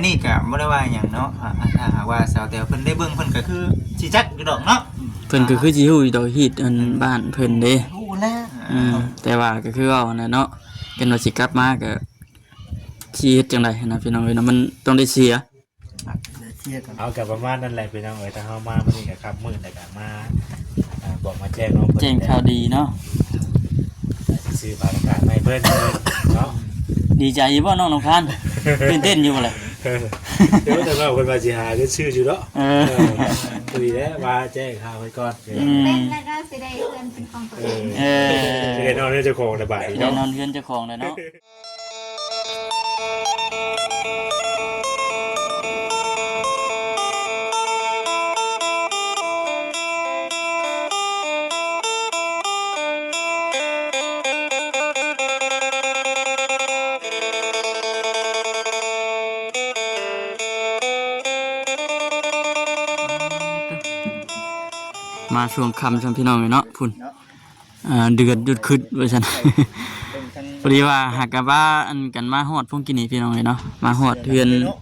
ນີ້ກະບໍ່ໄດ້ວ່າຫຍັງເນາະ ຖ້າຫາກວ່າສາວແຕວເພິ່ນໄດ້ເບິ່ງ ເພິ່ນກະຄືຊິຈັກຢູ່ດອກເນາະ ເພິ່ນກະຄືຊິຮູ້ຢູ່ດອກ ຮີດອັນ ອືມ ບ້ານເພິ່ນເດ້ ຮູ້ແລ້ວ ອືມ ແຕ່ວ່າກະຄືເວົ້າຫັ້ນແຫຼະເນາະ ຄັນວ່າຊິກັບມາກະຊິເຮັດຈັ່ງໃດຫັ້ນນະ ພີ່ນ້ອງເອີຍເນາະ ມັນຕ້ອງໄດ້ເສຍ ເສຍກັນ ເອົາ ກະປະມານນັ້ນແຫຼະ ພີ່ນ້ອງເອີຍ ທາງເຮົາມາມື້ນີ້ກະຄ່ຳມືດ ແລ້ວກະມາ ອ່າ ບອກມາແຈ້ງເນາະ ເພິ່ນ ແຈ້ງຂ່າວດີເນາະ ຊື້ຜ້າກັນໜາວໃຫ້ເພິ່ນເນາະ ດີໃຈຢູ່ບໍ່ນ້ອງນ້ຳຄານ? ຕື່ນເຕັ້ນຢູ່ບໍ່ລະ? ເອີ ແຕ່ວ່າເພິ່ນວ່າຊິຫາເງິນຊື້ຢູ່ເນາະ ເອີ ເອີ ພໍດີແລ້ວວ່າແຈ້ງຂ່າວໄວ້ກ່ອນ ອືມ ເຕັ້ນແລ້ວກະຊິໄດ້ເຮືອນເປັນຂອງຕົວເອງ ເອີ ເອີ ຊິໄດ້ນອນເຮືອນເຈົ້າຂອງລະບາດນີ້ເນາະ ໄດ້ນອນເຮືອນເຈົ້າຂອງແລ້ວເນາະ. ມາຊ່ວງຄ່ຳຊັ້ນພີ່ນ້ອງເອີຍເນາະ ພຸ້ນ ເນາະ ອ່າ ເດືອດຈຸດຂຶດວ່າຊັ້ນ ເບິ່ງທາງ ພໍດີວ່າຫາກະວ່າອັນກັນມາຮອດພວງກີ້ນີ້ພີ່ນ້ອງເອີຍເນາະ ມາຮອດເຮືອນ ເນາະ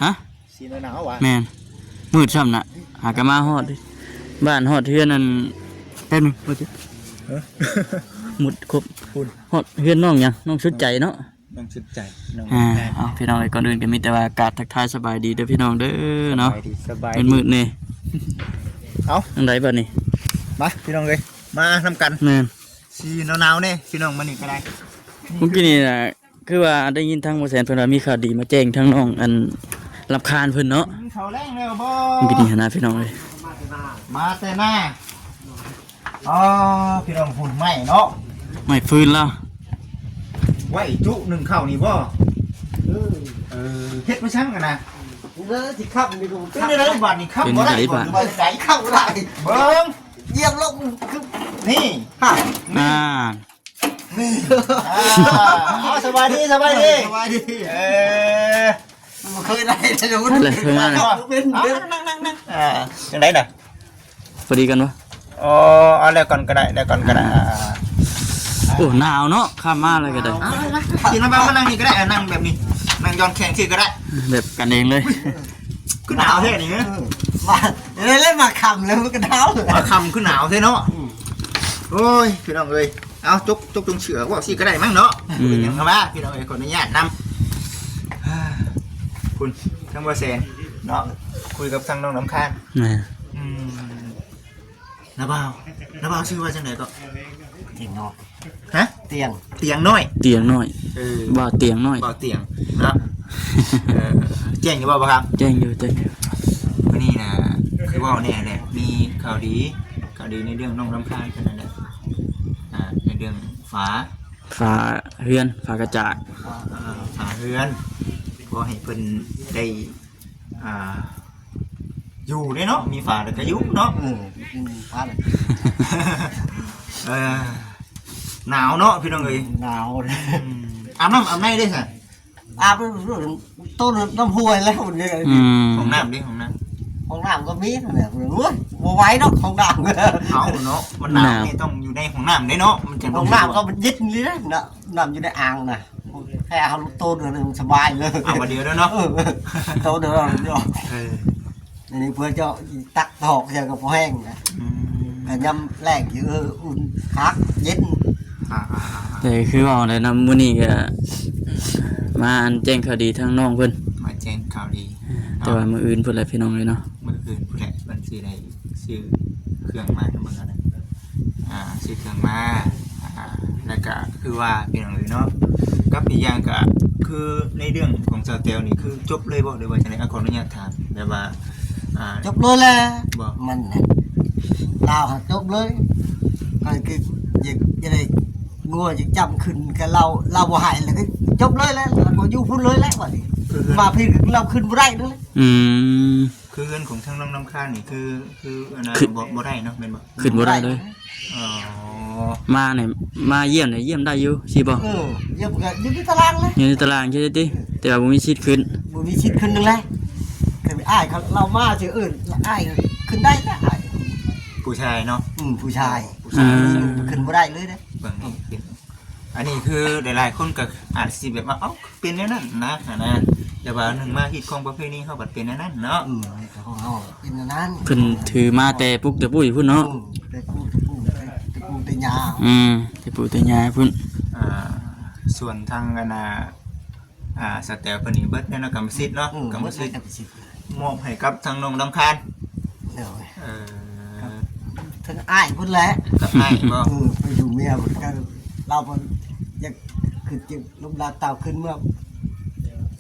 ຮະ ສີໜາວໆຫວາ ແມ່ນ ມືດຊ້ຳນະ ຫາກະມາຮອດບ້ານ ຮອດເຮືອນອັນ ແປັບໜຶ່ງ ໝົດຄົບ ພຸ້ນ ຮອດເຮືອນນ້ອງຫຍັງ ນ້ອງສຸດໃຈເນາະ ນ້ອງສຸດໃຈ ນ້ອງ ອ່າ ເອົາ ພີ່ນ້ອງເອີຍ ກ່ອນອື່ນກະມີແຕ່ວ່າກາບທັກທາຍສະບາຍດີເດີພີ່ນ້ອງເດີເນາະ ສະບາຍດີ ສະບາຍດີ ມືດໆແດ່ ເອົາ ຈັ່ງໃດບາດນີ້ ມາພີ່ນ້ອງເອີຍ ມານຳກັນ ແມ່ນ ສີໜາວໆແດ່ພີ່ນ້ອງ ມື້ນີ້ກະໄດ້ ມື້ກີ້ນີ້ນະ ຄືວ່າໄດ້ຍິນທາງບໍ່ແສນເພິ່ນວ່າມີຂ່າວດີມາແຈ້ງທາງນ້ອງອັນລຳຄານເພິ່ນເນາະ ກິນເຂົ້າແລງແລ້ວບໍ່? ມື້ກີ້ນີ້ຫັ້ນນະພີ່ນ້ອງເອີຍ ມາແຕ່ນາ ອໍ ພີ່ນ້ອງ ພຸ້ນໄມ້ເນາະ ໄມ້ຟືນລະ ໄວ້ຈຸໜຶ້ງເຂົ້ານີ້ບໍ່? ເອີ ເຮັດມາຊັງຫັ້ນນະ ເອີ ຊິຄ້ຳນີ້ກໍ ເປັນຈັ່ງໃດບາດນີ້ ຄ້ຳບໍ່ໄດ້ ເປັນຈັ່ງໃດບາດ ບໍ່ໄດ້ ຄ້ຳບໍ່ໄດ້ ເບິ່ງ ຢຽບລົງ ນີ້ ອ່າ ອ່າ ສະບາຍດີ ສະບາຍດີ ສະບາຍດີ ເອີ ບໍ່ເຄີຍໄດ້ເລີຍ ເປັນ ເປັນ ອ່າ ຈັ່ງໃດນະ ພໍດີກັນບໍ່? ອໍ ເອົາແລ້ວກ່ອນກະໄດ້ ແລ້ວກ່ອນກະໄດ້ ອ່າ ໂອ້ ໜາວເນາະ ຂ້າມມາແລ້ວກະໄດ້ ກິນມາ ມານັ່ງນີ້ກະໄດ້ ນັ່ງແບບນີ້ ນັ່ງຢ່ອນແຂ້ງຊື່ກະໄດ້ ແບບກັນເອງເລີຍ ຄືໜາວແທ້ນີ້ ເອີ ມາ ເອີ ແລ້ວມາຄ່ຳແລ້ວມັນກະໜາວ ມາຄ່ຳຄືໜາວແທ້ເນາະ ອືມ ໂອ້ຍ ພີ່ນ້ອງເອີຍ ເອົາ ຈົກ ຈົກ ຈົງເສື້ອ ເວົ້າຊີ້ກະໄດ້ມັ້ງເນາະ ອືມ ເປັນຫຍັງກະວ່າ ພີ່ນ້ອງເອີຍ ຂໍອະນຸຍາດນຳ ພຸ້ນ ທາງບໍ່ແສນເນາະ ຄຸຍກັບທາງນ້ອງນ້ຳຄານ ແມ່ນ ອືມ ນ້າບ່າວ ນ້າບ່າວຊື່ວ່າຈັ່ງໃດເກາະ? ຕຽງນ້ອຍ ຮະ? ຕຽງ ຕຽງນ້ອຍ ຕຽງນ້ອຍ ເອີ ບ່າວຕຽງນ້ອຍ ບ່າວຕຽງເນາະ ເອີ ແຈ້ງຢູ່ບໍ່ ບ່າວຄຳ? ແຈ້ງຢູ່ ແຈ້ງຢູ່ ມື້ນີ້ນະ ຄືເວົ້າແນ່ແຫຼະ ມີຂ່າວດີ ຂ່າວດີໃນເລື່ອງນ້ອງລຳຄານເທົ່ານັ້ນແຫຼະ ອ່າ ໃນເລື່ອງຝາ ຝາເຮືອນ ຝາກະຈາກ ເອີ ຝາເຮືອນ ຂໍໃຫ້ເພິ່ນໄດ້ ອ່າ ຢູ່ເດ້ເນາະ ມີຝາແລ້ວກະຢູ່ເນາະ ເອີ ມີຝາແລ້ວ ເອີ ໜາວເນາະ ພີ່ນ້ອງເອີຍ ໜາວ ອືມ ອາບນ້ຳອາບໃນເດ້ຊັ້ນ? ອາບໂຕນ້ຳຫ້ວຍແລ້ວ ອືມ ຫ້ອງນ້ຳເດ້ ຫ້ອງນ້ຳ ຫ້ອງນ້ຳກະມີຫັ້ນແຫຼະ ໂອ້ຍ ບໍ່ໄຫວດອກຫ້ອງນ້ຳ ເອົາເນາະ ມັນໜາວ ໜາວນີ້ຕ້ອງຢູ່ໃນຫ້ອງນ້ຳເດ້ເນາະ ມັນຈັ່ງ ຫ້ອງນ້ຳກະມັນເຢັນເລີຍເນາະ ນ້ຳຢູ່ໃນອ່າງນະ ແຄ່ເຮົາໂຕດຽວໜຶ່ງສະບາຍເລີຍ ເອົາບາດດຽວເດີເນາະ ເອີ ໂຕດຽວເດີ ເອີ ອັນນີ້ເພື່ອເຈົ້າຕັກຖອກເຈົ້າກະພໍແຮງນະ ອືມ ກະຍາມແລງຢູ່ ເອີ ອຸ່ນຄັກເຢັນ ອ່າໆໆ ແຕ່ຄືເວົ້າແຫຼະເນາະ ມື້ນີ້ກະມາອັນແຈ້ງຂ່າວດີທາງນ້ອງເພິ່ນ ມາແຈ້ງຂ່າວດີ ແຕ່ວ່າມື້ອື່ນພຸ້ນແຫຼະພີ່ນ້ອງເອີຍເນາະ ມື້ອື່ນພຸ້ນແຫຼະ ເພິ່ນຊິໄດ້ຊື້ເຄື່ອງມານຳເບິ່ງຫັ້ນນະ ອ່າ ຊື້ເຄື່ອງມາ ອ່າ ແລ້ວກະຄືວ່າພີ່ນ້ອງເອີຍເນາະ ກັບອີກຢ່າງກະຄືໃນເລື່ອງຂອງສາວແຕວນີ້ຄືຈົບເລີຍບໍ່ ຫຼືວ່າຈັ່ງໃດ? ຂໍອະນຸຍາດຖາມແບບວ່າ ອ່າ ຈົບເລີຍແຫຼະ ບໍ່ ມັນນະ ລາວຫັ້ນຈົບເລີຍ ຂ້ອຍກະຢາກ ຢາກໄດ້ງົວຢາກຈ້ຳຂຶ້ນກະລາວ ລາວບໍ່ໃຫ້ແລ້ວກະຈົບເລີຍແຫຼະ ລາວກະຢູ່ພຸ້ນເລີຍແຫຼະບາດນີ້ ມາພີ້ລາວຂຶ້ນບໍ່ໄດ້ເລີຍ ອືມ ຄືເຮືອນຂອງທາງນ້ອງນ້ຳຄານນີ້ຄື ຄືອັນນັ້ນ ຂຶ້ນ ບໍ່ ບໍ່ໄດ້ເນາະ ແມ່ນບໍ່? ຂຶ້ນບໍ່ໄດ້ເລີຍ ອໍ ມານີ້ ມາຢ້ຽມນີ້ຢ້ຽມໄດ້ຢູ່ຊີ້ບໍ່? ເອີ ຢ້ຽມກະຢູ່ໃນຕາລາງແຫຼະ ຢູ່ໃນຕາລາງຊີ້ຕິ ແຕ່ວ່າບໍ່ມີສິດຂຶ້ນ ບໍ່ມີສິດຂຶ້ນນັ້ນແຫຼະ ຄືອ້າຍເຂົາລາວມາຊິເອີ້ນອ້າຍຂຶ້ນໄດ້ແຫຼະ ອ້າຍ ຜູ້ຊາຍເນາະ ອືມ ຜູ້ຊາຍ ຜູ້ຊາຍ ອືມ ຂຶ້ນບໍ່ໄດ້ເລີຍເດ້ ເບິ່ງນີ້ ອັນນີ້ຄືຫຼາຍໆຄົນກະອາດຊິແບບວ່າ ເອົ້າ ເປັນແນວນັ້ນນະ ຫັ້ນນະ ແຕ່ວ່າໜຶ່ງມາຮີດຄອງປະເພນີເຮົາບັດເປັນອັນນັ້ນເນາະ. ອືມ ຂອງເຮົາເປັນອັນນັ້ນ ເພິ່ນຖືມາແຕ່ປຸກແຕ່ປຸ້ຍພຸ້ນເນາະ. ອືມ ແຕ່ປູ່ແຕ່ປູ່ແຕ່ ແຕ່ປູ່ແຕ່ຍ່າ. ອືມ ແຕ່ປູ່ແຕ່ຍ່າພຸ້ນ. ອ່າ ສ່ວນທາງອັນນ່າ ອ່າ ສະແຕວເພິ່ນນີ້ເບິດແລ້ວເນາະ ກຳມະສິດເນາະ. ອືມ ກຳມະສິດ ເບິດແລ້ວກຳມະສິດ ມອບໃຫ້ກັບທາງນ້ອງລຳຄານ. ໂດຍ ເອີ ກັບທາງອ້າຍພຸ້ນແຫຼະ ກັບອ້າຍບໍ? ເອີ ໄປຢູ່ເມຍພຸ້ນ ກໍລາວເພິ່ນຢາກຂຶ້ນຈຶ່ງ ລົມລາວເຕົ້າຂຶ້ນເມືອງ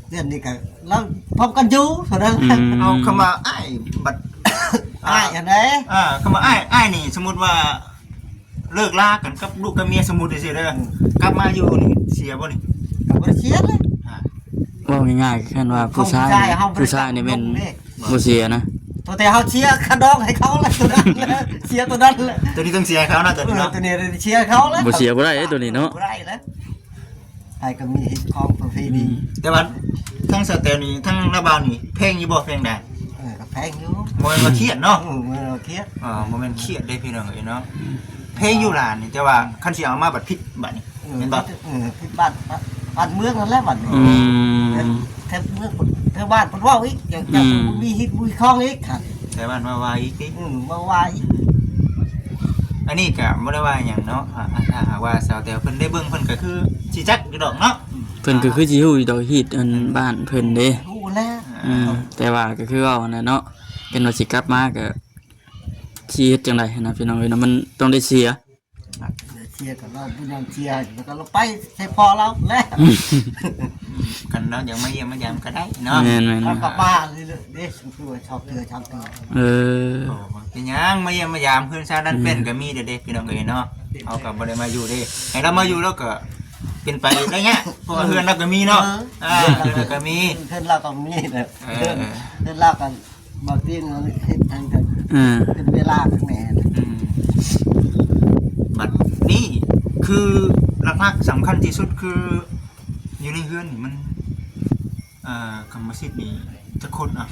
ເດືອນນີ້ກໍລາວພ້ອມກັນຢູ່ເທົ່ານັ້ນ. ອືມ ເອົາ ຄຳວ່າອ້າຍບັດ ອ້າຍອັນໃດ? ອ່າ ຄຳວ່າອ້າຍ ອ້າຍນີ້ ສົມມຸດວ່າເລີກລາກັນກັບລູກກັບເມຍ ສົມມຸດຈັ່ງຊີ້ເດີ ອືມ ກັບມາຢູ່ນີ້ເສຍບໍ່ນີ້? ກໍບໍ່ໄດ້ເສຍເລີຍ. ອ່າ ເວົ້າງ່າຍໆ ຄັນວ່າຜູ້ຊາຍ ຂອງຜູ້ຊາຍເຮົາບໍ່ໄດ້ ຜູ້ຊາຍນີ້ແມ່ນ ຈັບລົງເດ້ ບໍ່ເສຍນະ ພໍແຕ່ເຮົາເສຍຄ່າດອງໃຫ້ເຂົາແລ້ວ ຕົວນັ້ນແຫຼະ ເສຍຕົວນັ້ນແຫຼະ. ຕົວນີ້ຕ້ອງເສຍໃຫ້ເຂົາເນາະ ຕົວນີ້ເນາະ. ເອີ ຕົວນີ້ເສຍເຂົາແລ້ວ ບໍ່ເສຍບໍ່ໄດ້ເດ້ ຕົວນີ້ເນາະ ບໍ່ໄດ້ແລ້ວ. ໃຜກໍມີຮີດຄອງປະເພນີ. ອືມ ແຕ່ວ່າທາງສາວແຕວນີ້ ທາງລາວບ່າວນີ້ ແພງຢູ່ບໍ່ ແພງດາ? ເອີ ກໍແພງຢູ່ ບໍ່ແມ່ນວ່າຄຽດເນາະ. ເອີ ບໍ່ແມ່ນວ່າຄຽດ ອ່າ ບໍ່ແມ່ນຄຽດເດ້ພີ່ນ້ອງເອີຍເນາະ. ອືມ ແພງຢູ່ຫຼານນີ້ ແຕ່ວ່າຄັນຊິເອົາມາບັດຜິດບາດນີ້ ເອີ ແມ່ນບໍ່? ເອີ ຜິດບ້ານ ບ້ານເມືອງນັ້ນແຫຼະບັດນີ້. ອືມ ແຖວເມືອງ ແຖວບ້ານເພິ່ນເວົ້າອີກ ເຈົ້າ ເຈົ້າ ອືມ ບໍ່ມີຮີດບໍ່ມີຄອງອີກຫັ້ນ ແຖວບ້ານວ່າວ່າອີກຕິ. ອືມ ວ່າວ່າອີກ. ອັນນີ້ກໍບໍ່ໄດ້ວ່າຫຍັງເນາະ ຖ້າຫາກວ່າສາວແຕວເພິ່ນໄດ້ເບິ່ງ ເພິ່ນກໍຄືຊິຈັກຢູ່ດອກເນາະ. ເພິ່ນກໍຄືຊິຮູ້ຢູ່ດອກຮີດອັນບ້ານເພິ່ນເດ້ ຮູ້ແລ້ວ. ອືມ ແຕ່ວ່າກໍຄືເວົ້າຫັ້ນແຫຼະເນາະ ເພິ່ນວ່າຊິກັບມາກໍຊິເຮັດຈັ່ງໃດຫັ້ນນະ ພີ່ນ້ອງເອີຍເນາະ ມັນຕ້ອງໄດ້ເສຍ. ເສຍກໍລາວບໍ່ຍອມເສຍ ແລ້ວກໍລາວໄປໃສ່ພໍ່ລາວແຫຼະ. ຄັນລາວຢາກມາຢ້ຽມມາຢາມກໍໄດ້ເນາະ. ແມ່ນໆ ລາວກໍມາເລື້ອຍໆເດ້ ຄືວ່າສອງເທື່ອສາມເທື່ອ. ເອີ ບໍ່ເປັນຫຍັງ ມາຢ້ຽມມາຢາມເຮືອນຊານນັ້ນ ອືມ ເປັນກໍມີເດ້ ພີ່ນ້ອງເອີຍເນາະ. ເຮົາກໍບໍ່ໄດ້ມາຢູ່ເດ້ ໃຫ້ລາວມາຢູ່ລາວກໍເປັນໄປໄດ້ຍາກ ເພາະວ່າເຮືອນລາວກໍມີເນາະ. ເອີ ອ່າ ເຮືອນລາວກໍມີ ເຮືອນລາວກໍມີນະ. ເອີ ເຮືອນລາວກໍ ບາງທີເຮົາເຮັດໃຫ້ກັນ ເອີ ເປັນເວລາຂ້າງໃນ. ອືມ ບັດນີ້ຄືຫຼັກໆສຳຄັນທີ່ສຸດຄືຢູ່ໃນເຮືອນນີ້ມັນ ອ່າ ກຳມະສິດນີ້ຈັກຄົນ? ອ່ະ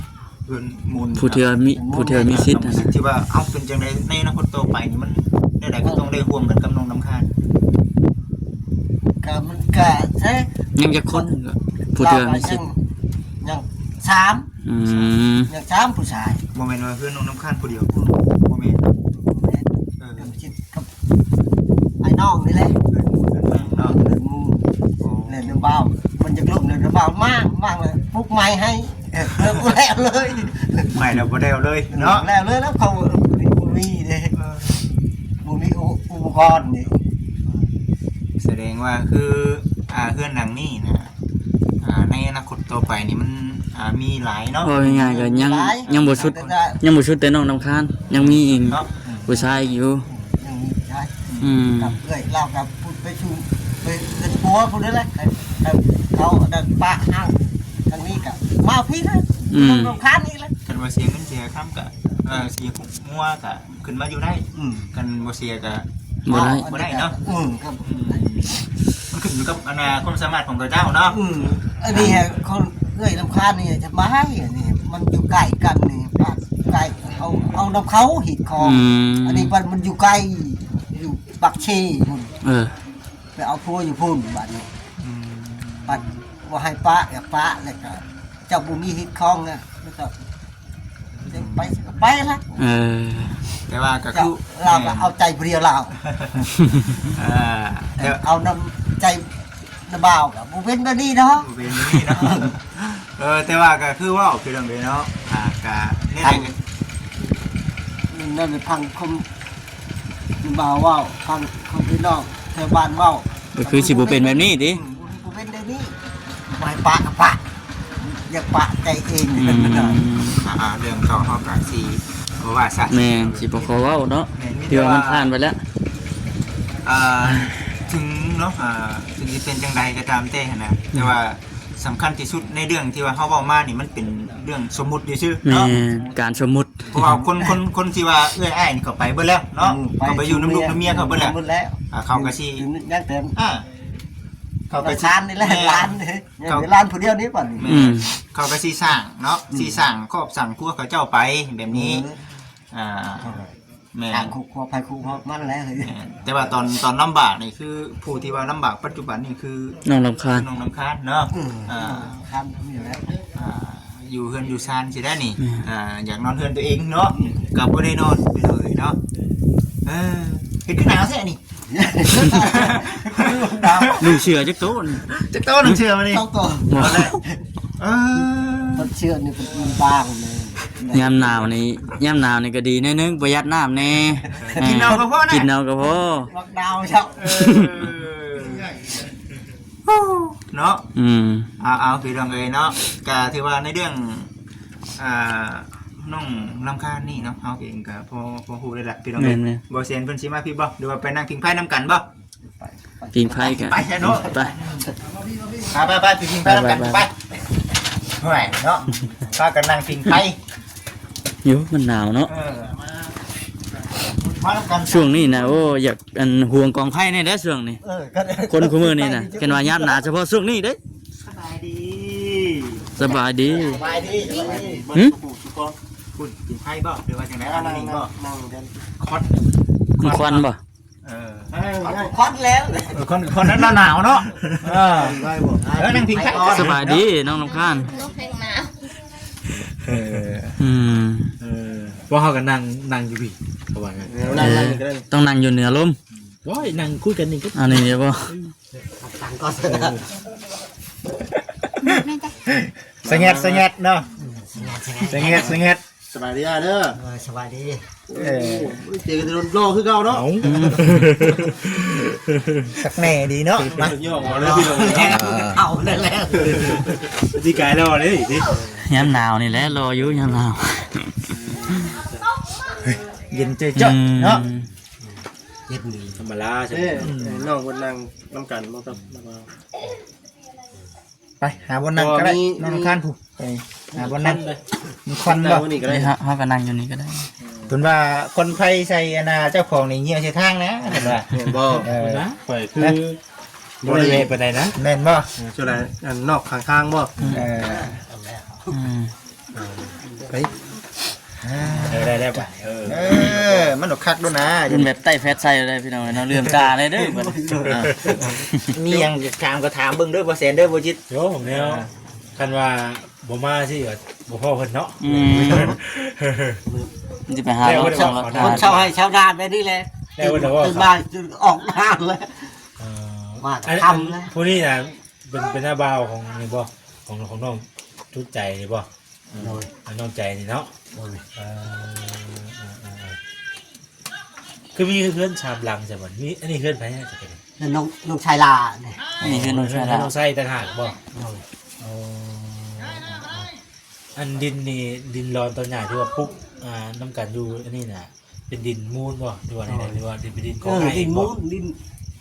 ເຮືອນມູນ ຜູ້ທີ່ວ່າມີ ຜູ້ທີ່ວ່າມີສິດຫັ້ນນະ ທີ່ວ່າ ເອົ້າ ເປັນຈັ່ງໃດໃນອະນາຄົດຕໍ່ໄປນີ້ ມັນແນວໃດກໍຕ້ອງໄດ້ຮ່ວມກັນກັບນ້ອງນ້ຳຄ້າງ? ກໍມັນກໍໃຊ້ ຍັງຈັກຄົນ ຜູ້ທີ່ວ່າມີສິດ? ຍັງ ຍັງສາມ. ອືມ ຍັງສາມຜູ້ຊາຍ. ບໍ່ແມ່ນວ່າເຮືອນນ້ອງນ້ຳຄ້າງຜູ້ດຽວ? ອືມ ບໍ່ແມ່ນ ບໍ່ແມ່ນ. ເອີ ກັບຊິດກັບອ້າຍນ້ອງນີ້ແຫຼະ ເອີ ເນາະ ເອີ ໝູ່ ແລະນ້ຳບ່າວ ມັນຢາກລົງແລ້ວ ນ້ຳບ່າວມາ ມາແລ້ວປຸກໃໝ່ໃຫ້ ເອີ ບໍ່ແລ້ວເລີຍ ໃໝ່ແລ້ວບໍ່ແລ້ວເລີຍເນາະ. ແລ້ວເລີຍ ແລ້ວເຂົາບໍ່ມີເດ້ ເອີ ບໍ່ມີອຸ ອຸປະກອນນີ້. ສະແດງວ່າຄື ອ່າ ເຮືອນຫຼັງນີ້ນະ ອ່າ ໃນອະນາຄົດຕໍ່ໄປນີ້ມັນ ອ່າ ມີຫຼາຍເນາະ. ເວົ້າງ່າຍໆກໍຍັງ ຍັງບໍ່ສຸດ ຍັງບໍ່ສຸດແຕ່ນ້ອງນ້ຳຄ້າງ ຍັງມີອີກ ເນາະ ຜູ້ຊາຍອີກຢູ່. ອືມ ຍັງມີຊາຍ ອືມ ກັບເອື້ອຍລາວກັບພຸ້ນໄປສູ່ ໄປເຮືອນຜົວພຸ້ນນັ້ນແຫຼະ. ເຂົາ ເຂົາອັນນັ້ນປະທາງ ທາງນີ້ກໍມາພີ້ນະ ອືມ ນ້ອງນ້ຳຄ້າງນີ້ແຫຼະ. ຄັນວ່າເສຍເງິນເສຍຄຳກໍ ເອີ ເສຍຫົວກໍ ຂຶ້ນມາຢູ່ໄດ້. ອືມ ຄັນບໍ່ເສຍກໍ ບໍ່ໄດ້ ບໍ່ໄດ້ເນາະ. ອືມ ກໍ ອືມ ມັນຂຶ້ນຢູ່ກັບອັນນ່າ ຄວາມສາມາດຂອງເຂົາເຈົ້າເນາະ. ອືມ ອັນນີ້ ອ່າ ຄົນເອື້ອຍລຳຄານນີ້ສະບາຍ ອັນນີ້ມັນຢູ່ໃກ້ກັນນີ້ ບ້ານໃກ້ ເອົາ ເອົານຳເຂົາຮີດຄອງ. ອືມ ອັນນີ້ມັນ ມັນຢູ່ໄກ ຢູ່ປາກເຊພຸ້ນ. ເອີ ໄປເອົາຜົວຢູ່ພຸ້ນບາດນີ້. ອືມ ບັດວ່າໃຫ້ປະ ຢາກປະ ແລ້ວກໍເຈົ້າບໍ່ມີຮີດຄອງນະ ແລ້ວກໍ ໄປ ໄປລະ. ເອີ ແຕ່ວ່າກໍຄື ລາວກໍເອົາໃຈຜູ້ດຽວລາວ. ເອີ ເອົານຳໃຈນ້າບ່າວກໍບໍ່ເປັນແບບນີ້ເນາະ ບໍ່ເປັນແບບນີ້ເນາະ. ເອີ ແຕ່ວ່າກໍຄືເວົ້າ ຄືເລື່ອງເດເນາະ ອ່າ ກໍແນວໃດກໍ ນັ້ນຟັງຄວາມ ບ່າວເວົ້າ ທາງຂອງພີ່ນ້ອງແຖວບ້ານເວົ້າ ກໍຄືຊິບໍ່ເປັນແບບນີ້ຕິ? ອືມ ບໍ່ເປັນແບບນີ້ ບໍ່ໃຫ້ປະກໍປະ ຢາກປະໃຈເອງ. ອືມ ອ່າ ເລື່ອງເກົ່າເຮົາກໍຊິບໍ່ວ່າຊະ. ແມ່ນ ຊິບໍ່ຂໍເວົ້າເນາະ ແມ່ນ ຖືວ່າມັນຜ່ານໄປແລ້ວ. ອ່າ ເຖິງເນາະ ອ່າ ເຖິງຊິເປັນຈັ່ງໃດກໍຕາມແຕ່ຫັ້ນນະ ແຕ່ວ່າ ສຳຄັນທີ່ສຸດໃນເລື່ອງທີ່ວ່າເຮົາເວົ້າມານີ້ ມັນເປັນເລື່ອງສົມມຸດຊື່ໆ ແມ່ນ ເນາະ ການສົມມຸດ. ເພາະວ່າຄົນ ຄົນ ຄົນທີ່ວ່າເອື້ອຍອ້າຍນີ້ ເຂົາໄປເບິດແລ້ວເນາະ ອືມ ເຂົາໄປຢູ່ນຳລູກນຳເມຍເຂົາເບິດແລ້ວ. ເບິດແລ້ວ ອ່າ ເຂົາກໍຊິ ຍັງແຕ່ ອ່າ ເຂົາກໍຊິ ຫຼານນີ້ແຫຼະ ແມ່ນ ຫຼານ ເຂົາ ຫຼານຜູ້ດຽວນີ້ບັດນີ້. ແມ່ນ ອືມ ເຂົາກໍຊິສ້າງເນາະ ອືມ ຊິສ້າງຄອບສ້າງຄົວເຂົາເຈົ້າໄປແບບນີ້. ເອີ ອ່າ ແມ່ນ ທາງຄອບຄົວໃຜຄອບຄົວມັນແຫຼະ. ແມ່ນ ແຕ່ວ່າຕອນ ຕອນລຳບາກນີ້ ຄືຜູ້ທີ່ວ່າລຳບາກປັດຈຸບັນນີ້ ຄືນ້ອງລຳຄານ ນ້ອງລຳຄານເນາະ. ອືມ ອ່າ ລຳຄານນີ້ແຫຼະ ອ່າ ຢູ່ເຮືອນຢູ່ຊານຊິໄດ້ນີ້. ແມ່ນ ອ່າ ຢາກນອນເຮືອນຕົວເອງເນາະ ອືມ ກໍບໍ່ໄດ້ນອນເລີຍເນາະ. ເອີ ເຮັດຄືໜາວແທ້ນີ້. ໜຶ່ງເສື້ອຈັກໂຕນີ້? ຈັກໂຕໜຶ່ງເສື້ອນີ້? ສອງໂຕ. ບໍ່ ເອີ ເສື້ອນີ້ມັນບາງເລີຍ. ຍາມໜາວນີ້ ຍາມໜາວນີ້ກໍດີໜ້ອຍໜຶ່ງ ປະຢັດນ້ຳແດ່. ກິນເອົາກໍພໍນະ ກິນເອົາກໍພໍ. ມັກໜາວຊະ ເອີ ເນາະ. ອືມ ເອົາໆ ພີ່ນ້ອງເອີຍເນາະ ກໍຖືວ່າໃນເລື່ອງ ອ່າ ນ້ອງລຳຄານນີ້ເນາະ ເຮົາເອງກໍພໍ ພໍຮູ້ແລ້ວລະ ພີ່ນ້ອງເອີຍ. ແມ່ນໆ ບໍ່ແຊນເພິ່ນຊິມາພີ້ບໍ່ ຫຼືວ່າໄປນັ່ງຜິງໄພນຳກັນບໍ່? ໄປ ໄປ ຜິງໄພກັນ ໄປຊະເນາະ ໄປ ໄປໆ ໄປຜິງໄພນຳກັນ ໄປ ໄປ. ໂອ້ຍເນາະ ພາກັນນັ່ງຜິງໄພຢູ່ ມັນໜາວເນາະ. ເອີ ມານຳກັນ ຊ່ວງນີ້ນະ ໂອ້ ຢາກ ອັນ ຫວງກອງໄຟແດ່ເດ້ຊ່ວງນີ້. ເອີ ຄົນຄູ່ມື້ນີ້ນະ ເຫັນວ່າຍາມໜາວສະເພາະຊ່ວງນີ້ເດ້. ສະບາຍດີ ສະບາຍດີ ສະບາຍດີ ຫຶ? ພຸ້ນ ຜິງໄຟບໍ່ ຫຼືວ່າຈັ່ງໃດ? ອັນນີ້ບໍ່ ຄວັນ ຄວັນບໍ່? ເອີ ຄວັນແລ້ວ ເອີ ຄວັນ ຄວັນນັ້ນໜາວເນາະ. ເອີ ເອີ ນັ່ງຜິງໄຟ. ສະບາຍດີນ້ອງລຳຄານ. ເອີ ອືມ ເອີ ພວກເຮົາກໍນັ່ງ ນັ່ງຢູ່ພີ້ ເຂົາວ່າ. ເອີ ຕ້ອງນັ່ງຢູ່ເໜືອລົມ. ໂອ້ຍ ນັ່ງຄຸຍກັນນີ້ກໍ ອັນນີ້ບໍ່ ຕັ້ງກ່ອນ ສະແງດ ສະແງດເນາະ ສະແງດ ສະແງດ ສະແງດ. ສະບາຍດີອ້າຍເດີ. ເອີ ສະບາຍດີ. ເອີ ໂອ້ຍ ເຈີກັນດົນ ຫຼໍ່ຄືເກົ່າເນາະ. ເອົ້າ ອືມ ສັກແນ່ດີເນາະ ມາ ເຖົ້ານັ້ນແຫຼະ ປີກາຍຫຼໍ່ເດ້. ຍາມໜາວນີ້ແຫຼະ ຫຼໍ່ຢູ່ຍາມໜາວ ເຢັນເຈີເນາະ. ອືມ ເຢັນດີ ທຳມະດາ. ເອີ ນ້ອງເພິ່ນນັ່ງນຳກັນບໍ່ກັບ ໄປຫາບ່ອນນັ່ງກໍໄດ້ ນ້ອງຄານຜູ້ ໄປຫາບ່ອນນັ່ງ. ມີຄວັນບໍ່? ນີ້ເຮົາກໍນັ່ງຢູ່ນີ້ກໍໄດ້. ເພິ່ນວ່າຄວັນໄຟໃສ່ອັນນ່າເຈົ້າຂອງນີ້ຍ່ຽວໃສ່ທາງນະ ເພິ່ນວ່າ. ແມ່ນບໍ່? ເອີ ຂ້ອຍຄືບໍ່ໄດ້ແວ່ປານໃດນະ. ແມ່ນບໍ່? ເອີ ສ່ວນຫຼາຍອັນນອກຂ້າງທາງບໍ່? ເອີ ອືມ ໄປ ເອີ ໄດ້ແລ້ວບາດນີ້. ເອີ ເອີ ມັນບໍ່ຄັກໂດນນະ ເປັນແບບໃຕ້ແຟດໃສ່ເລີຍພີ່ນ້ອງເອີຍເນາະ ເຫຼືອມຕາເລີຍເດີ. ມີຫຍັງຖາມກໍຖາມເບິ່ງເດີ ບໍ່ແຊນເດີ ບໍ່ຈິດ. ໂອ້ ແນວ ອ່າ ຄັນວ່າບໍ່ມາຊິກໍບໍ່ພໍ້ເພິ່ນເນາະ. ອືມ ມັນຊິໄປຫາເນາະ ຄົນຊາວໄຮ່ຊາວນາແບບນີ້ແຫຼະ ແລ້ວເພິ່ນກໍອອກນາແລ້ວ. ເອີ ມາຄ່ຳແລ້ວ. ຜູ້ນີ້ນະ ເປັນ ເປັນນ້າບ່າວຂອງນີ້ບໍ່? ຂອງ ຂອງນ້ອງຈຸດໃຈນີ້ບໍ່? ໂດຍ ນ້ອງໃຈນີ້ເນາະ. ໂດຍ ເອີ ເອີ ເອີ ເອີ ຄືມີເຮືອນສາມຫຼັງຊະບັດນີ້. ອັນນີ້ເຮືອນໃຜ? ເຮືອນນ້ອງ ນ້ອງຊາຍຫຼ້ານີ້. ອັນນີ້ເຮືອນນ້ອງຊາຍຫຼ້າ ເຮືອນນ້ອງຊາຍຕ່າງຫາກບໍ່? ໂດຍ ໂອ້ ອັນດິນນີ້ ດິນລອນຕອນຫຍ້າທີ່ວ່າປຸກ ອ່າ ນຳກັນຢູ່ອັນນີ້ນະ ເປັນດິນມູນບໍ່ ຫຼືວ່າໃດໆ ຫຼືວ່າເປັນດິນຂອງ ເອີ ໄຮ່ ດິນມູນ ດິນ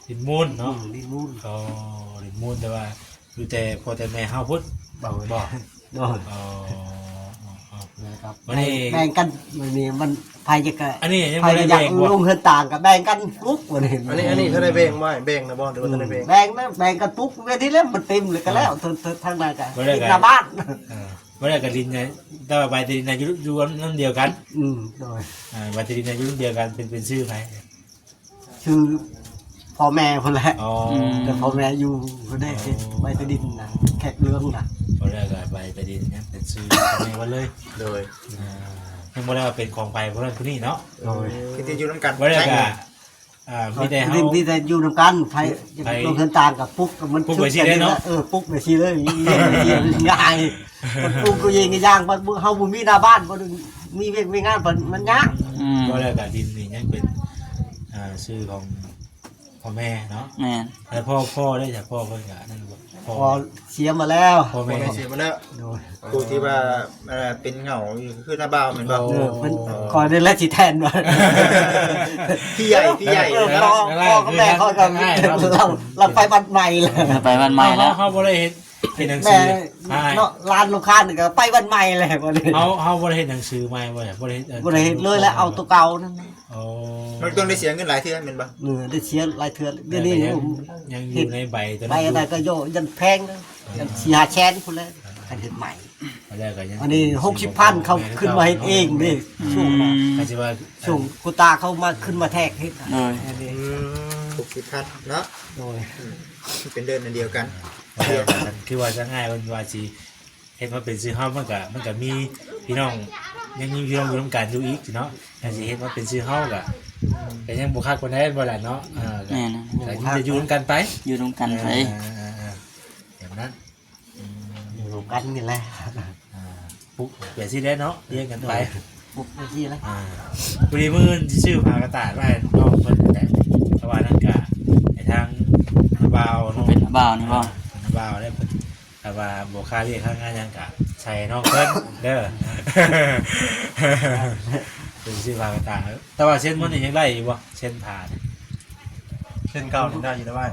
ດິນມູນເນາະ. ອືມ ດິນມູນ. ອໍ ດິນມູນ ແຕ່ວ່າຢູ່ແຕ່ພໍ່ແຕ່ແມ່ເຮົາພຸ້ນ. ໂດຍ ບໍ່ ໂດຍ ອໍ ແລ້ວກໍ ບັດນີ້ ແບ່ງກັນ ບັດນີ້ມັນໃຜຈະກະ ອັນນີ້ຍັງບໍ່ໄດ້ແບ່ງບໍ່? ໃຜຢາກລົງເຮືອນຕ່າງກໍແບ່ງກັນປຸກ ບັດນີ້. ອັນນີ້ ອັນນີ້ເທົ່າໃດແບ່ງໄວ້ ແບ່ງແລ້ວບໍ່ ຫຼືວ່າບໍ່ທັນໄດ້ແບ່ງ? ອືມ ແບ່ງນະ ແບ່ງກັນປຸກເວທີແລ້ວ ມັນເຕັມແລ້ວກໍແລ້ວ. ເອີ ທາງ ທາງນັ້ນກໍ ແບ່ງກັນ ກິນໜ້າບ້ານ. ເອີ ບໍ່ໄດ້ກະດິນໃຫຍ່ ແຕ່ວ່າໃບຕະດິນນະຢູ່ ຢູ່ນຳດຽວກັນ. ອືມ ໂດຍ ອ່າ ໃບຕະດິນນະຢູ່ນຳດຽວກັນ ເປັນ ເປັນຊື່ໃຜ? ຊື່ພໍ່ແມ່ພຸ້ນແຫຼະ. ອໍ ອືມ ແຕ່ພໍ່ແມ່ຢູ່ພຸ້ນເດ້ ອໍ ໃບຕະດິນນະ ແຂກເລື່ອງນະ. ບໍ່ໄດ້ກະໃບຕະດິນຍັງເປັນຊື່ພໍ່ແມ່ເບິດເລີຍ. ໂດຍ ອ່າ ຍັງບໍ່ໄດ້ວ່າເປັນຂອງໃຜຜູ້ນັ້ນຜູ້ນີ້ເນາະ. ໂດຍ ຄືຈະຢູ່ນຳກັນ ບໍ່ໄດ້ກະ ອ່າ ມີແຕ່ເຮົາ ມີແຕ່ຢູ່ນຳກັນ ໃຜ ໃຜ ລົງເຮືອນຕ່າງກໍປຸກ ມັນ ປຸກໄປຊີ້ເລີຍເນາະ. ເອີ ປຸກໄປຊີ້ເລີຍ ງ່າຍ ປຸກກໍເອງກໍຢ່າງ ເຮົາບໍ່ມີໜ້າບ້ານ ບໍ່ມີວຽກມີງານ ມັນຍາກ. ອືມ ບໍ່ແລ້ວກໍດິນນີ້ຍັງເປັນ ອ່າ ຊື່ຂອງພໍ່ແມ່ເນາະ. ແມ່ນ ແລ້ວພໍ່ ພໍ່ໄດ້ ພໍ່ເພິ່ນກໍນັ້ນບໍ່? ພໍ່ເສຍມາແລ້ວ ພໍ່ແມ່ເສຍມາແລ້ວ. ໂດຍ ຜູ້ທີ່ວ່າ ເອີ ເປັນເຫງົາຢູ່ຄືນ້າບ່າວແມ່ນບໍ່? ເອີ ເພິ່ນ ອໍ ຂ້ອຍນີ້ແຫຼະຊິແທນວ່າ ພີ່ໃຫຍ່ ພີ່ໃຫຍ່ ເອີ ເນາະ. ພໍ່ ພໍ່ກັບແມ່ຂ້ອຍກໍ ລາວ ລາວໄປບ້ານໃໝ່ແລ້ວ ໄປບ້ານໃໝ່ແລ້ວ. ເຮົາ ເຮົາບໍ່ໄດ້ເຮັດ ເຮັດໜັງສື ແມ່ເນາະ ຫຼານລູກຄ້ານີ້ກໍໄປບ້ານໃໝ່ແລ້ວ. ບໍ່ໄດ້ ເຮົາ ເຮົາບໍ່ໄດ້ເຮັດໜັງສືໃໝ່ບໍ່? ບໍ່ໄດ້ເຮັດ ບໍ່ໄດ້ເຮັດເລີຍແຫຼະ ເອົາໂຕເກົ່ານັ້ນ. ອໍ ມັນຕ້ອງໄດ້ເສຍເງິນຫຼາຍເທື່ອແມ່ນບໍ່? ເອີ ໄດ້ເສຍຫຼາຍເທື່ອ ດຽວນີ້ຍັງ ຍັງຢູ່ໃນໃບຕົວນັ້ນ ໃບອັນໃດກໍໂຍ ຍັງແພງເລີຍ ຍັງສີ່ຫ້າແສນພຸ້ນແຫຼະ ຄັນເຮັດໃໝ່. ແລ້ວກໍຍັງ ອັນນີ້ຫົກສິບພັນ ເຂົາຂຶ້ນມາເຮັດເອງເດ້ ອືມ ຊ່ວງນັ້ນ ອືມ ກໍຊິວ່າ ຊ່ວງໂຄຕາເຂົາມາ ຂຶ້ນມາແທກເຮັດ ໂດຍ ອັນນີ້ ອືມ ຫົກສິບພັນເນາະ ໂດຍ ອືມ ເປັນເດີນອັນດຽວກັນ ເອີ ຄືວ່າ ຄືວ່າ ຈະງ່າຍເພິ່ນວ່າຊິ ເຮັດມາເປັນຊື່ເຮົາ ມັນກະ ມັນກະມີພີ່ນ້ອງ ຍັງມີພີ່ນ້ອງຢູ່ນຳກັນຢູ່ອີກເນາະ ຄັນຊິເຮັດມາເປັນຊື່ເຮົາກະ ກະຍັງບໍ່ຄັກປານໃດ ບໍ່ລະເນາະ ເອີ ແມ່ນ ກະ ກະຢູ່ນຳກັນໄປ ຢູ່ນຳກັນໄປ ເອີ ແບບນັ້ນ ອືມ ຢູ່ນຳກັນນີ້ແຫຼະ ອ່າ ປຸກແບບຊີ້ແຫຼະເນາະ ລຽງກັນໄປ ປຸກແບບຊີ້ແຫຼະ ອ່າ ພໍດີມື້ອື່ນຊິຊື້ຜ້າກະຕ່າຍມາໃຫ້ນ້ອງເພິ່ນແຫຼະ ເພາະວ່ານັ້ນກະ ໃຫ້ທາງບ່າວເນາະ ເປັນບ່າວນີ້ບໍ່ ອ່າ ເປັນບ່າວແລ້ວເພິ່ນ ຖ້າວ່າບໍ່ຄ່າວຽກຄ່າງານຫຍັງກະໃສ່ນ້ອງເພິ່ນເດີ ເພິ່ນຊິວ່າໄປຕາມ ແຕ່ວ່າເຊັ່ນມື້ນີ້ຍັງໄດ້ຢູ່ບໍ່ ເຊັ່ນຜ້ານີ້ ເຊັ່ນເກົ່ານີ້ໄດ້ຢູ່ແລ້ວອ້າຍ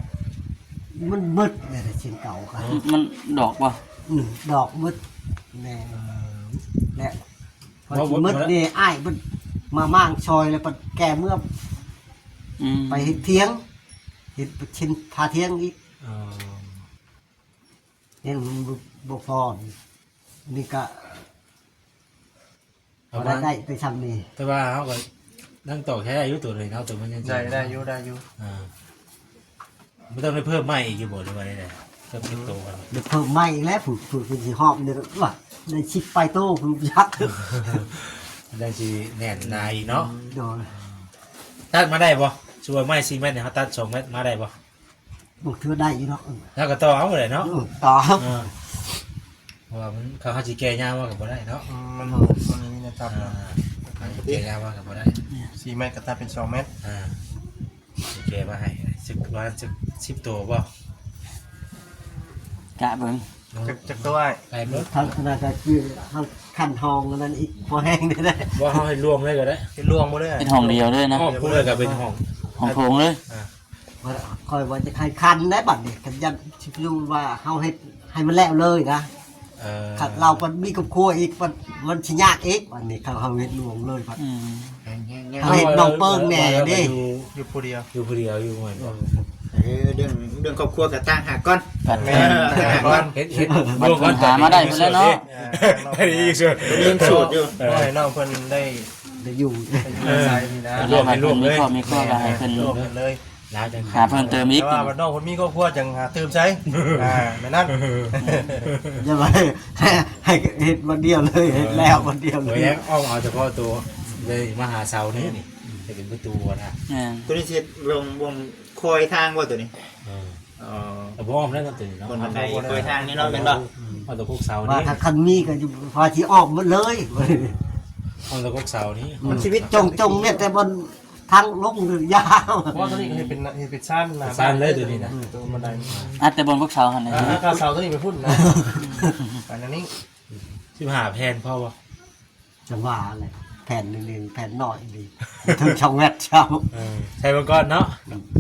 ມັນເບິດແລ້ວເຊັ່ນເກົ່າກະ ມັນດອກບໍ່ ອືມ ດອກເບິດແລ້ວ ແລ້ວ ພໍຊິເບິດນີ້ອ້າຍເພິ່ນມາມ້າງຊ່ອຍ ແລ້ວເພິ່ນແກ່ເມືອ ອືມ ໄປເຮັດຖຽງ ເຮັດເຊັ່ນຜ້າຖຽງອີກ ອໍ ຍັງບໍ່ ບໍ່ພໍ ນີ້ກະ ປະມານ ໄດ້ ໄດ້ໄປຊ່ຳນີ້ ແຕ່ວ່າເຮົາກໍຍັງຕອກໃຊ້ໄດ້ຢູ່ໂຕນີ້ເນາະ ໂຕມັນຍັງ ໄດ້ ໄດ້ຢູ່ ໄດ້ຢູ່ ອ່າ ບໍ່ຕ້ອງໄດ້ເພີ່ມໃໝ່ອີກຢູ່ບໍ່ ຫຼືວ່າໃດໆ ເພີ່ມຈັກໂຕກັນ ໄດ້ເພີ່ມໃໝ່ອີກແລ້ວ ຜູ້ ຜູ້ ຜູ້ຊິຮອບນີ້ວ່າໄດ້ສິບປາຍໂຕ ຜູ້ຈັກ ໄດ້ຊິແໜ້ນໜາອີກເນາະ ໂດຍ ຕັດມາໄດ້ບໍ່ ສົມມຸດວ່າໄມ້ສີ່ແມັດນີ້ ເຮົາຕັດສອງແມັດມາໄດ້ບໍ່? ບາງເທື່ອໄດ້ຢູ່ເນາະ ແລ້ວກໍຕໍ່ເອົາແຫຼະເນາະ ເອີ ຕໍ່ ເອີ ເພາະວ່າມັນ ເຂົາ ເຮົາຊິແກ່ຍາວມາກໍບໍ່ໄດ້ເນາະ ອືມ ມັນ ມັນມີແນວຕັດເນາະ ອ່າ ເຮົາຊິແກ່ຍາວມາກໍບໍ່ໄດ້ ສີ່ແມັດກໍຕັດເປັນສອງແມັດ ອ່າ ຊິແກ່ມາໃຫ້ ສິບ ວ່າສິບ ສິບໂຕບໍ່ ກະເບິ່ງ ຈັກ ຈັກໂຕອ້າຍ ໄດ້ເບິດ ທັງຂະໜາດກໍຄືເຮົາຄັນຫ້ອງອັນນັ້ນອີກ ພໍແຮງໄດ້ ບໍ່ ເຮົາເຮັດລວມເລີຍກໍໄດ້ ເຮັດລວມບໍ່ໄດ້ ເຮັດຫ້ອງດຽວເລີຍນະ ຫ້ອງພຸ້ນເລີຍກໍເປັນຫ້ອງ ຫ້ອງໂຖງເລີຍ ອ່າ ຂ້ອຍວ່າຈະໃຫ້ຄັນໄດ້ບັດນີ້ ຄັນຢ້ານຊິຮູ້ວ່າເຮົາເຮັດໃຫ້ມັນແລ້ວເລີຍນະ ເອີ ຄັນລາວມັນມີຄອບຄົວອີກ ມັນ ມັນຊິຍາກອີກ ບັດນີ້ຄັນເຮົາເຮັດລວມເລີຍບັດ ອືມ ເຮົາເຮັດນ້ອງເປີ້ງແດ່ເດ້ ຢູ່ ຢູ່ຜູ້ດຽວ ຢູ່ຜູ້ດຽວຢູ່ແມ່ນບໍ່ ເອີ ເອີ ເລື່ອງ ເລື່ອງຄອບຄົວກໍຕ່າງຫາກກ່ອນ ແມ່ນ ຕ່າງຫາກກ່ອນ ເຮັດ ເຮັດ ບັດ ລວມກັນ ຫາມາໄດ້ພຸ້ນແຫຼະເນາະ ເອີ ໄດ້ຢູ່ ຍັງໂສດຢູ່ ເອີ ໃຫ້ນ້ອງເພິ່ນໄດ້ ໄດ້ຢູ່ ໄດ້ຢູ່ອາໄສນີ້ນະ ເອີ ລວມໃຫ້ລວມເລີຍ ມີຄອບມີຄົວກໍໃຫ້ເພິ່ນລວມກັນເລີຍ ລາວຈັ່ງຫາເພີ່ມເຕີມອີກ ແຕ່ວ່າບັດນ້ອງເພິ່ນມີຄອບຄົວຈັ່ງຫາຕື່ມໃສ່ ອ່າ ແມ່ນນັ້ນ ຢ່າໄປ ໃຫ້ ໃຫ້ເຮັດວັນດຽວເລີຍ ເຮັດແລ້ວວັນດຽວເລີຍ ເອີ ອ້ອມເອົາສະເພາະໂຕເລີຍ ມາຫາເສົານີ້ນີ້ ໃຫ້ເປັນປະຕູນະ ແມ່ນ ໂຕນີ້ຊິເຮັດວງ ວງຄອຍທາງບໍ່ໂຕນີ້ ເອີ ເອີ ບໍ່ອ້ອມແລ້ວໂຕນີ້ເນາະ ບ່ອນບັນໄດຄອຍທາງນີ້ເນາະ ແມ່ນບໍ່ ເອົາແຕ່ພວກເສົານີ້ ວ່າຄັນມີກໍຢູ່ ວ່າຊິອ້ອມໝົດເລີຍ ເອົາແຕ່ພວກເສົານີ້ ມັນຊີວິດຈົງໆ ແມ່ນແຕ່ບ່ອນ ທາງລົງຍາວ ເພາະວ່າໂຕນີ້ກໍເຮັດເປັນ ເຮັດເປັນຊານນະ ເປັນຊານເລີຍໂຕນີ້ນະ ໂຕບັນໄດ ອັດແຕ່ບ່ອນພວກເສົາຫັ້ນນະ ອ່າ ເອົາເສົາໂຕນີ້ໄປພຸ້ນນະ ອັນນີ້ ສິບຫ້າແຜ່ນພໍບໍ່? ຈັ່ງວ່າແຫຼະ ແຜ່ນໜຶ່ງແຜ່ນນ້ອຍນີ້ ເຖິງສອງແມັດຊ້ຳ ເອີ ໃສ່ເບິ່ງກ່ອນເນາະ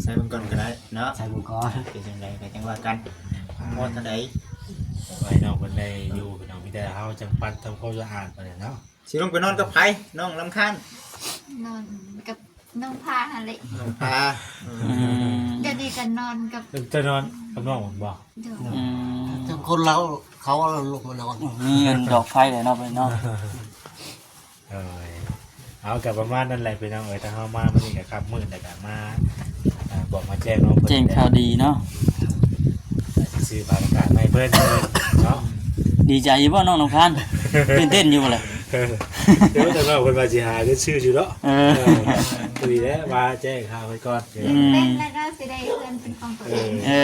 ໃສ່ເບິ່ງກ່ອນກໍໄດ້ເນາະ ໃສ່ເບິ່ງກ່ອນ ເປັນຈັ່ງໃດກໍຈັ່ງວ່າກັນ ພໍເທົ່າໃດ ໄວ້ນ້ອງເພິ່ນໄດ້ຢູ່ ພີ່ນ້ອງ ມີແຕ່ເຮົາຈັ່ງປັດທຳຄວາມສະອາດໄປເນາະ. ຊິລົງໄປນອນກັບໃຜ ນ້ອງລຳຄານ? ນອນກັບນ້ອງພາຫັ້ນແຫຼະ ນ້ອງພາ ອືມ ດຽວນີ້ກໍນອນກັບ ເຈົ້ານອນກັບນ້ອງບໍ່? ໂດຍ ອືມ ເຖິງຄົນລາວເຂົາລົງມານອນ ມີເງິນດອກໄຟແຫຼະເນາະ ເພິ່ນເນາະ ເອີຍ ເອົາ ກໍປະມານນັ້ນແຫຼະພີ່ນ້ອງເອີຍ ທາງເຮົາມາມື້ນີ້ກໍຄ່ຳມືດແລ້ວກໍມາ ອ່າ ບອກມາແຈ້ງນ້ອງເພິ່ນ ແຈ້ງຂ່າວດີເນາະ ຊິຊື້ຜ້າກະຕ່າຍໃຫ້ເພິ່ນເນາະ ດີໃຈຢູ່ບໍ່ນ້ອງນ້ຳຄານ? ຕື່ນເຕັ້ນຢູ່ບໍ່ລະ? ເອີ ດຽວແຕ່ວ່າເພິ່ນວ່າຊິຫາເງິນຊື້ຢູ່ເນາະ ເອີ ເອີ ດີແລ້ວວ່າແຈ້ງຂ່າວໄວ້ກ່ອນ ອືມ ເປັນແລ້ວກໍຊິໄດ້ເຮືອນເປັນຂອງຕົວເອງ ເອີ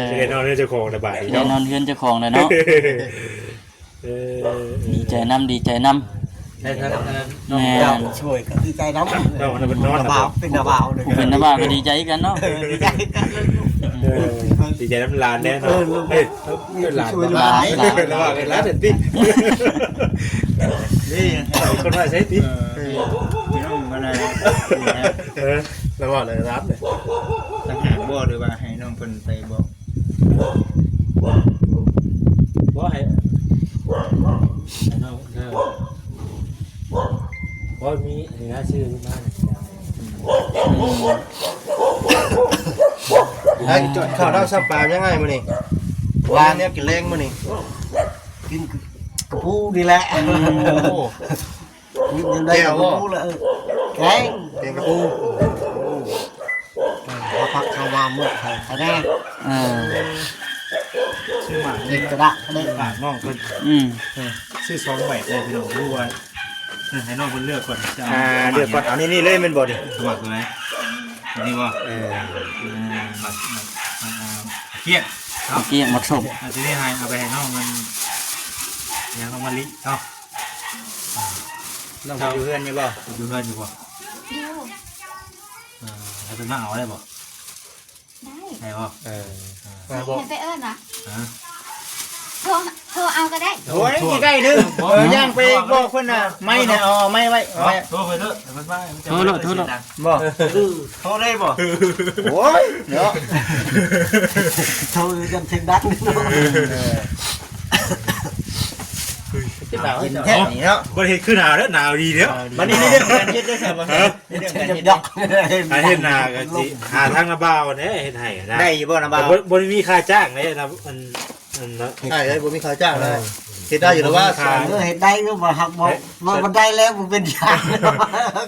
ເອີ ຊິໄດ້ນອນເຮືອນເຈົ້າຂອງລະບາດນີ້ເນາະ ຊິໄດ້ນອນເຮືອນເຈົ້າຂອງແລ້ວເນາະ ເອີ ດີໃຈນຳ ດີໃຈນຳ ໃນທາງນັ້ນ ແມ່ນ ເຈົ້າຊ່ວຍກໍດີໃຈນຳ ເຈົ້າເປັນນາບ່າວ ເປັນນາບ່າວເລີຍ ເປັນນາບ່າວກໍດີໃຈຄືກັນເນາະ ເອີ ດີໃຈຄືກັນ ເອີ ດີໃຈນຳຫຼານແດ່ເນາະ ເອີ ເອີ ຫຼານ ຫຼານ ຫຼານ ຫຼານຕິ ນີ້ ຄົນວ່າໃສ່ຕິ ເອີ ເອີ ລະເວົ້າລະລາບເລີຍ ຕ່າງຫາກບໍ່ ຫຼືວ່າໃຫ້ນ້ອງເພິ່ນໄປບອກ? ບໍ່ໃຫ້ ໃຫ້ນ້ອງເດີ ບໍ່ມີອັນນີ້ນະ ຊື່ມານີ້ ໄດ້ກິນເຂົ້ານ້ຳຊຳປາຍັງໄງມື້ນີ້? ວ່າແນວກິນແລງມື້ນີ້? ກິນ ກັບ ປູນີ້ແຫຼະ. ໂອ້ ກິນໄດ້ ແຈ່ວບໍ່? ປູແລ້ວ ເອີ ແກງ ແກງກະປູ. ເອົາຜັກເຂົ້າມາໝົດໃຫ້ຂະແນນ. ເອີ ຊື້ໝາກນີ້ກະດາກເດ້ ຝາກນ້ອງເພິ່ນ. ອືມ ເອີ ຊື້ສອງໃບເລີຍພີ່ນ້ອງ ຮູ້ວ່າ ເອີ ໃຫ້ນ້ອງເພິ່ນເລືອກກ່ອນ ຈະເອົາ ອ່າ ໝາກ ເລືອກກ່ອນ. ເອົານີ້ ນີ້ເລີຍແມ່ນບໍ່ນີ້? ໝາກຕົວໃດ? ອັນນີ້ບໍ່? ເອີ ໝາກ ໝາກ ໝາກ ໝາກກຽງເນາະ ໝາກກຽງ ໝາກສົ້ມ. ອ່າ ທີນີ້ໃຫ້ ເອົາໄປໃຫ້ນ້ອງມັນ ຫຍັງ ນ້ອງມະລິເນາະ. ອ່າ ນ້ອງເພິ່ນຢູ່ເຮືອນຢູ່ບໍ່? ຢູ່ເຮືອນຢູ່ບໍ່? ຢູ່. ເອີ ໃຫ້ເພິ່ນມາເອົາໄດ້ບໍ່? ໄດ້ ໄດ້ບໍ່? ເອີ ເອີ ໃຫ້ໄປເອີ້ນຫວາ? ຮະ? ໂທ ໂທເອົາກໍໄດ້. ໂອ້ຍ ໃກ້ໆເດີ. ເອີ ຍ່າງໄປບອກເພິ່ນນະ ໄມ້ນະ ເອົາໄມ້ໄວ້ ເອົາໄວ້ ໂທໄປເດີ ໃຫ້ເພິ່ນມາ. ໂທໂລດ ໂທໂລດ. ບໍ່ ເອີ ໂທໄດ້ບໍ່? ໂອ້ຍ ເນາະ ໂທຈົນສຽງດັງ. ເອີ ເອີ ເປັນໜາວ ເປັນແທ້ນີ້ເນາະ. ບໍ່ໄດ້ເຮັດຄືໜາວເດີ ໜາວດີເດີ. ບັດນີ້ໃນເລື່ອງການເຮັດໄດ້ຊະບໍ່? ຮະ? ໃນເລື່ອງການເຮັດ ການເຮັດນາກໍຊິຫາທາງນ້າບ່າວແດ່ເຮັດໃຫ້ນະ. ໄດ້ຢູ່ບໍ່ນ້າບ່າວ? ບໍ່ ບໍ່ໄດ້ມີຄ່າຈ້າງເດ້ນະ ອັນ ອັນນະ ໃຊ່ເລີຍ ບໍ່ມີຄ່າຈ້າງເລີຍ. ເອີ ເຮັດໄດ້ຢູ່ແລ້ວວ່າ ເອີ ເຮັດໄດ້ຢູ່ ບໍ່ຮັກບໍ່ ບໍ່ ບໍ່ໄດ້ແລ້ວ ບໍ່ເປັນຫຍັງ.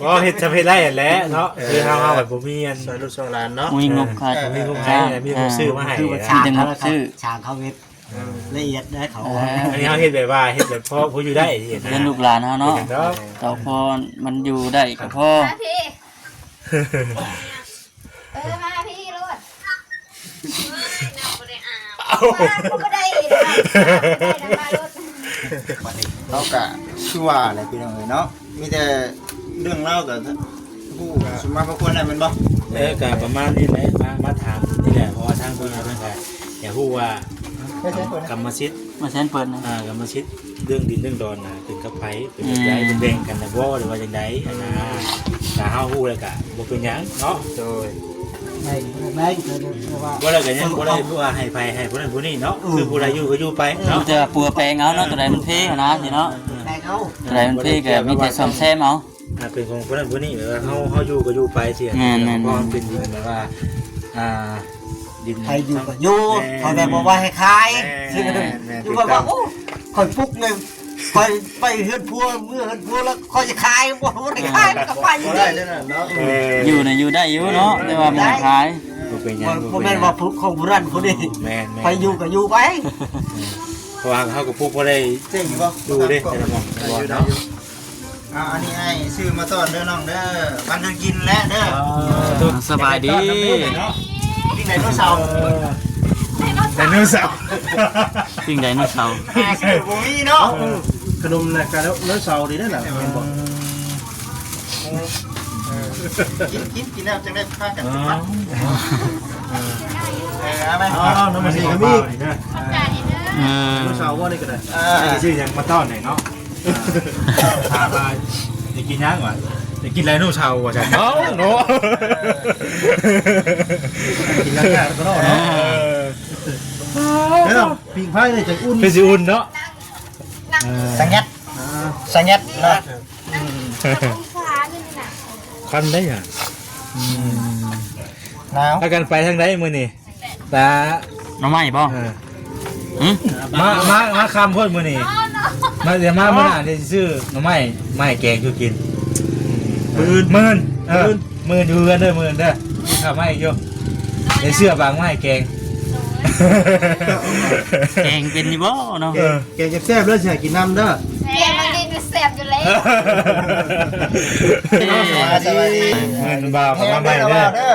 ບໍ່ ເຮັດຊຳເຮັດໄດ້ຫັ້ນແຫຼະເນາະ. ເອີ ຄືເຮົາ ເຮົາແບບບໍ່ມີອັນ ຊ່ອຍລູກຊ່ອຍຫຼານເນາະ. ບໍ່ມີງົບຄ່າ ເອີ ບໍ່ມີງົບໃຊ້ ເອີ ມີງົບຊື້ມາໃຫ້ ມີງົບຊື້ ມີແຕ່ງົບຊື້. ຊ່າງເຂົາເຮັດ ລະອຽດໄດ້ເຂົາ. ເອີ ອັນນີ້ເຮົາເຮັດແບບວ່າ ເຮັດແບບພໍ ພໍຢູ່ໄດ້ ເຮັດນະ ເພື່ອລູກຫຼານເຮົາເນາະ. ເອີ ເຈົ້າພໍມັນຢູ່ໄດ້ກໍພໍ. ມາພີ້ ເອີ ມາພີ້ໂລດ. ເອີຍ ນ້ອງບໍ່ໄດ້ອາບ ເອົາ ມາກໍບໍ່ໄດ້ ມາກໍບໍ່ໄດ້ນະ ມາໂລດ. ເຮົາກະຄືວ່າແຫຼະພີ່ນ້ອງເອີຍເນາະ ມີແຕ່ເລື່ອງລາວກະຮູ້ສົມມາພາຄວນແລ້ວແມ່ນບໍ່? ເອີ ກະປະມານນີ້ແຫຼະ ມາ ມາຖາມນີ້ແຫຼະ ເພາະວ່າທາງຜູ້ໃຫຍ່ເພິ່ນກະຢາກຮູ້ວ່າ ກຳ ກຳມະສິດ ມາແຊນເປີດນະ ອ່າ ກຳມະສິດເລື່ອງດິນເລື່ອງດອນນະ ເປັນກັບໃຜ ເປັນແບບໃດ ອືມ ເພິ່ນແບ່ງກັນນະບໍ່ ຫຼືວ່າຈັ່ງໃດຫັ້ນນະ. ຖ້າເຮົາຮູ້ແລ້ວກະບໍ່ເປັນຫຍັງເນາະ. ໂດຍ ໄດ້ ໄດ້ ແຕ່ວ່າ ບໍ່ ແລ້ວກະຍັງບໍ່ໄດ້ວ່າໃຫ້ໃຜ ໃຫ້ຜູ້ນັ້ນຜູ້ນີ້ເນາະ. ອືມ ຄືຜູ້ໃດຢູ່ກໍຢູ່ໄປເນາະ ມີແຕ່ວ່າປົວແປງເອົາເນາະ ຕົວໃດມັນເພຫັ້ນນະ ຊິເນາະ. ອືມ ແປງເອົາ ຕົວໃດມັນເພກະມີແຕ່ສ້ອມແຊມເອົາ. ອ່າ ເປັນຂອງຜູ້ນັ້ນຜູ້ນີ້ ແບບວ່າເຮົາ ເຮົາຢູ່ກໍຢູ່ໄປຊີ້. ແມ່ນໆ ເພາະມັນເປັນດິນແບບວ່າ ອ່າ ດິນ ໃຜຢູ່ກໍຢູ່ ແມ່ນ ເຂົາແບບບໍ່ວ່າໃຫ້ຂາຍ. ແມ່ນໆ ຢູ່ແບບວ່າ ໂອ້ ຂ້ອຍປຸກເລີຍ ຂ້ອຍໄປເຮືອນຜົວ ເມືອເຮືອນຜົວແລ້ວຂ້ອຍຈະຂາຍ ບໍ່ ບໍ່ໄດ້ຂາຍ ມັນກໍໄປຢູ່ ບໍ່ໄດ້ເດ້ເນາະ. ເອີ ຢູ່ນະຢູ່ໄດ້ຢູ່ເນາະ ແຕ່ວ່າບໍ່ໃຫ້ຂາຍ ບໍ່ເປັນຫຍັງ. ບໍ່ແມ່ນວ່າຂອງຜູ້ນັ້ນຜູ້ນີ້. ແມ່ນໆ ໃຜຢູ່ກໍຢູ່ໄປ ເພາະວ່າເຮົາກໍປຸກບໍ່ໄດ້ ເກັ່ງຢູ່ບໍ່ ຢູ່ເດ້ ແຕ່ລະໝ່ອງ ໄດ້ຢູ່ ເນາະ ໄດ້ຢູ່. ອ່າ ອັນນີ້ອ້າຍຊື້ມາຕ້ອນເດີນ້ອງເດີ ປັນກັນກິນແຫຼະເດີ. ອ່າ ສະບາຍດີ. ປີ້ງໄດໂນເສົາ ເອີ ໄດໂນເສົາ ປີ້ງໄດໂນເສົາ ຫາຊື້ບໍ່ມີເນາະ. ເອີ ຂະໜົມນະ ໄດໂນເສົານີ້ນະ ແມ່ນບໍ່? ເອີ ກິນ ກິນ ກິນແລ້ວຈັ່ງໄດ້ພາກັນ ເອີ ກິນເນາະ. ເອີ ເອົາໄປ ອໍ ນ້ຳມັນສີກໍມີ ຂອບໃຈເດີ. ເອີ ໄດໂນເສົາບໍ່ ນີ້ກໍໄດ້. ເອີ ຊິຊື້ຫຍັງມາຕ້ອນໃຫ້ເນາະ. ອ່າ ຖາມວ່າຢາກກິນຫຍັງຫວາ ຢາກກິນໄດໂນເສົາວ່າຊັ້ນ. ເອົ້າເນາະ ກິນລາຄາກໍເນາະ. ເອີ ເອີ ປີ້ງໄຟນີ້ຈັ່ງອຸ່ນ ຄືຊິອຸ່ນເນາະ. ສະແງດ ອ່າ ສະແງດເນາະ. ອືມ ຄັນໄດ້ຫຍັງ. ອືມ ໜາວ ພາກັນໄປທາງໃດມື້ນີ້? ຕາ ໜໍ່ໄມ້ບໍ່? ເອີ ຫຶ? ມາ ມາ ມາຄ່ຳໂພດມື້ນີ້. ມາ ດຽວມາມື້ໜ້າຊິຊື້ໜໍ່ໄມ້ ມາໃຫ້ແກງສູ່ກິນ. ມື້ອື່ນ ມື້ອື່ນ ເອີ ມື້ອື່ນຢູ່ເຮືອນເດີ ມື້ອື່ນເດີ. ຂ້າມາອີກຢູ່ ໄດ້ເສື້ອບາງມາໃຫ້ແກງ. ແກງເປັນຢູ່ບໍ່ເນາະ? ເອີ ແກງແຊບໆເດີ ຊິໃຫ້ກິນນຳເດີ. ແກງມັນດີແຊບຢູ່ແລ້ວ. ສະບາຍດີ ສະບາຍດີ. ເງິນບ່າວເອົາມາໃໝ່ເດີ.